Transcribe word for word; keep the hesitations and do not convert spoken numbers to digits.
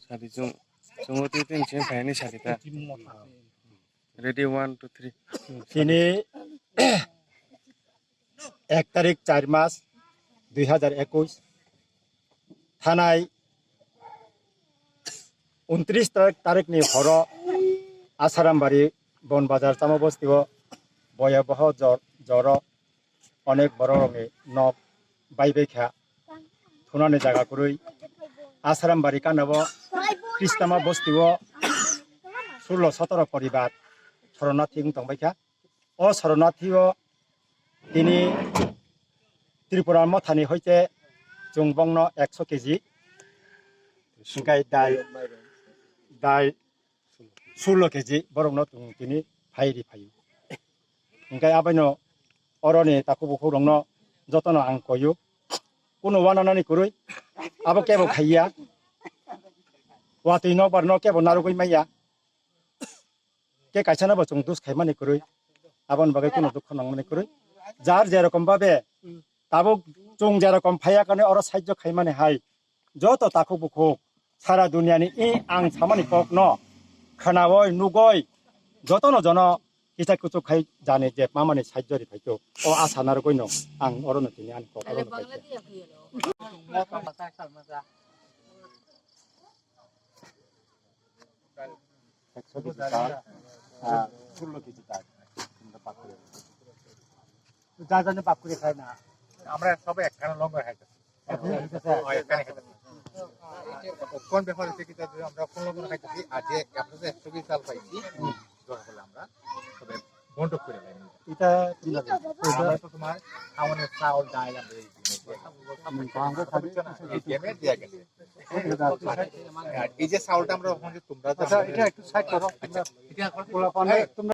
Sadi chung, chung o twi twi sini phaini sadi ta. Ready, one, two, three. Tini ek tarik char mas dui hazar ekush, thanai untris tarik, tarik ni horo Asarambari Bon Bazar Chama Bosti o boya boho jor, joro onek borok rokni nok bai bai kha, thunani jaga kwrwi. Asarambari kana bo Kristama bosti o sullo sotoro poribar soronathi wng tong bai kha. O soronathi o tini Tripura mothani hoite chwng bongno ekso keji, hingkai dai, dai sullo keji borokno chwng tini phai ri phaio. Hingkai abaino oroni takhuk bukhuk rokno jotono ang koio. Kuno wananani kwrwi abo kebo khaiya. Watwi nokbar no kebo narwgwi manya. Ke kaisa no bo chwng dus khaimani kwrwi. Aboni bagwi kuno dukho nangmani kwrwi. Jar jerokom babe tabuk chwng jerokom phaiya kani oro sahajjo khaimani hai. Joto takhuk bukhuk sara duniani i ang samani kokno khwnawoi nugoi jotono jono kichak kuchuk khai jani je mamani sahajjo ri phaito. O asa narwgwino ang orono tini ani kok orono khaito. একশো কেজি চাল, আহ, ষোলো কেজি ডাল, আমরা পাক করে। যা জানে পাক করে খায় না। আমরা সবাই একখানে লঙ্গর খাইতেছি। একখানে খাইতেছি। ও, একখানে খাইতেছি। কোন ব্যাপারে হচ্ছে কি, তাহলে আমরা কোন লঙ্গর খাইতেছি? আর যে আপনাদের একশো কেজি চাল পাইছি, দরকার হলে আমরা সবাই বন্টন করে নেই। এটা কি লাগে? আমরা তো তোমার খাওয়ানোর চাউল, ডাল, আমরা এই জিনিস দিয়ে খাবো। হুম, তো আমরা খাবো। এই গেমে দিয়ে গেছে। আর এই যে চাউলটা আমরা ওখানে যে তোমরা যে আচ্ছা, এটা একটু সাইড করো। আচ্ছা, এটা এখন পোলাপান, এই তোমরা